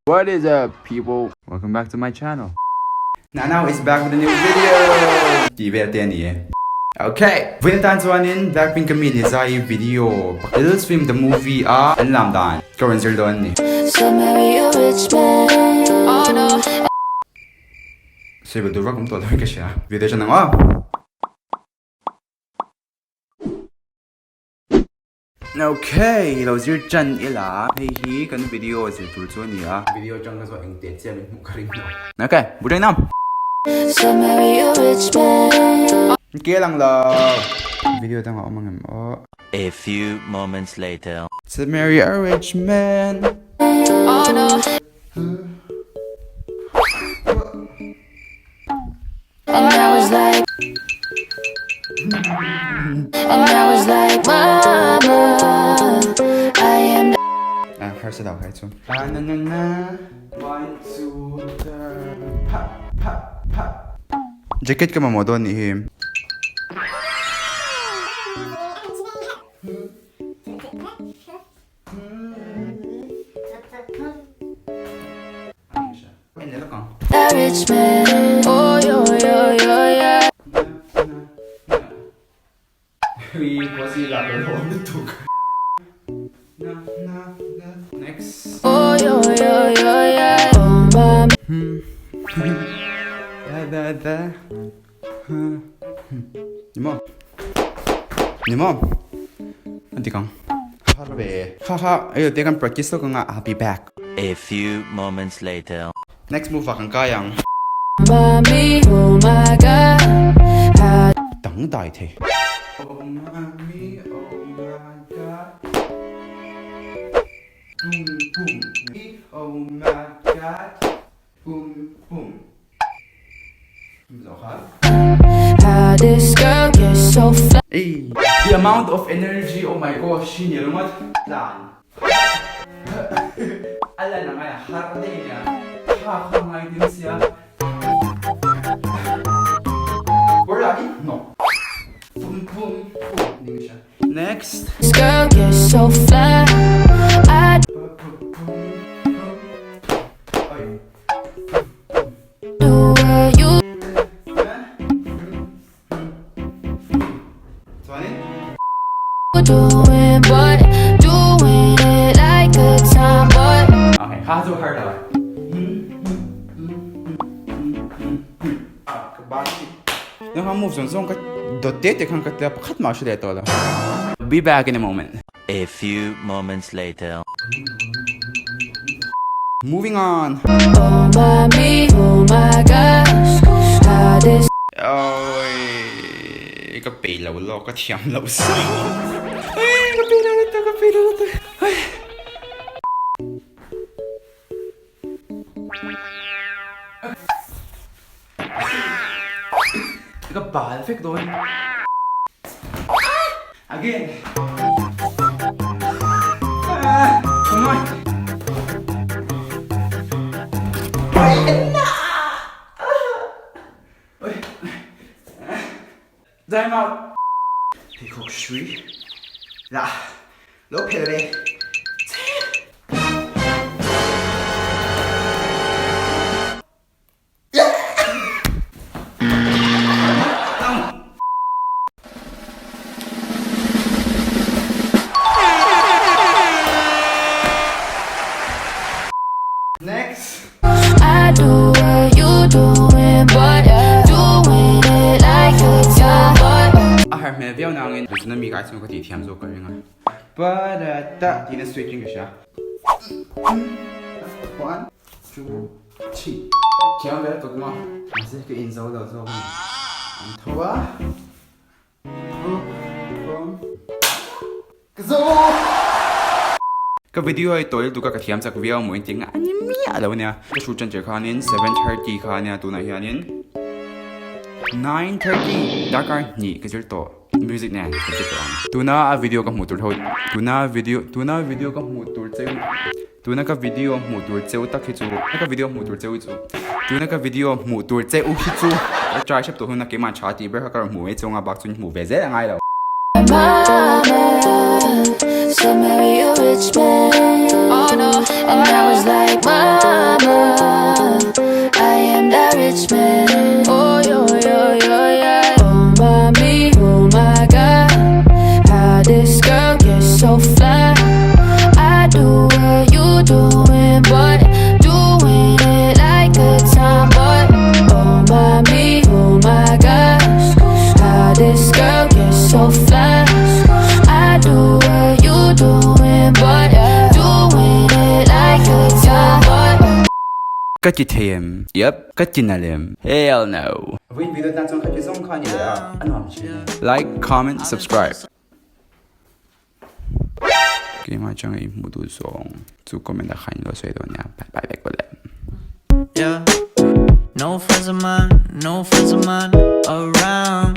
What is up people? Welcome back to my channel. Now is back with a new video! Tih vel te a ni e. Okay! Vawiin atan chuanin Blackpink ka mi ni zai video Little Swim the movie a an lam dan ka rawn zir dawn a ni. Sawi tur vak awm tawh lo in ka hria. Video chan ang aw! Okay, lo zir chan ila. Hei hi kan video zir tur chu a ni a. Video atang ka zawh eng teh chiah min hmuh ka ring lo. Okay, bu teng nam. Ke lang lo. Video dang a awm ang em aw. A few moments later. To marry a rich man. And I was like And I was like mama I am Ah, harsa dau khai chu. Na na na na. One, two, three, pa pa pa. Jacket ka mamawh dawn nih hi. Next. Da da da. Ni maw? Ni maw? An ti kang. Har ve. Ha ha, ayo te kan practice lawk anga I'll be back. A few moments later. Next move ah kan kai ang. Mommy, oh my god How Dang dai thei. Oh mommy, oh my god. Boom boom. Oh my god. Boom boom. How this girl gets so fly. Ei! The amount of energy oh my gosh hi ni ringawt tlan a lan ang a har daih nia tha kha ngai dim sia kawr lah hi hnawk boom boom boom ni nge Next. This girl gets so fly. I do what you doing, but doing it like a tomboy. Okay, kha chu har lo. Nang ha move zawng zawng ka dawt te te khan ka tia pakhat mah hre leh tawh lo. Be back in a moment. A few moments later. Moving on. Oh my me, oh my gosh, how this. Oi, ka pei lo lawk ka thiam lo sa. Oi, ka pei lo lutuk, ka pei lo lutuk. Oi. Ka bal vek dawn. Again. Come on. Time out. Pheikhawk hrui lah lo phel ve che. Next. I do what you doing, but doing it like a tomboy. A har hmel viau nangin tuna mi kai chuan ka tih thiam zawk ka ring a. Pa da ta tiin a switch in ka hria. One, two, three. Thiam vel tuk maw? Mahse ka in zo lo zawk a ni. An tho a. Ka video hi tawi lutuk a ka thiam chak viau maw engtin a ni miah lo ania. Ka shoot tan tir khanin 7:30 kha ania tunah hianin 9:30 darkar hnih ka zir tawh music nen ka ti tawh ang. Tuna a video ka hmuh tur ho tuna video tuna video ka hmuh tur cheu tuna ka video hmuh tur cheu tak hi chu ka video hmuh tur cheu hi chu tuna ka video hmuh tur cheu hi chu ka try hrep tawh hun a keimah tha tih ber kha ka rawn hmuh mai chuang a bak chu hmuh ve zel a ngai lo. Mama said marry a rich man. And I was like, Mama, I am that rich man. Oh, yo, yo, yo, yeah. Oh, mommy, oh my God. How this girl gets so fly. I do what you doing, but doing it like a tomboy. Oh, mommy, oh my God. How this girl gets so fly. I do what you doing, but doing it like a tomboy. Ka ti thei em? Yep. Ka ti nalh em? Hell no. Vawiin video tan chuan ka ti zawng kha a ni leh a, a nuam thin e. Like, comment, subscribe. Keimah atanga i hmuh duh zawng chu comment ah khan in lo sawi dawn nia. Bye bye vek vawlh le. Yeah. No friends of mine, no friends of mine around.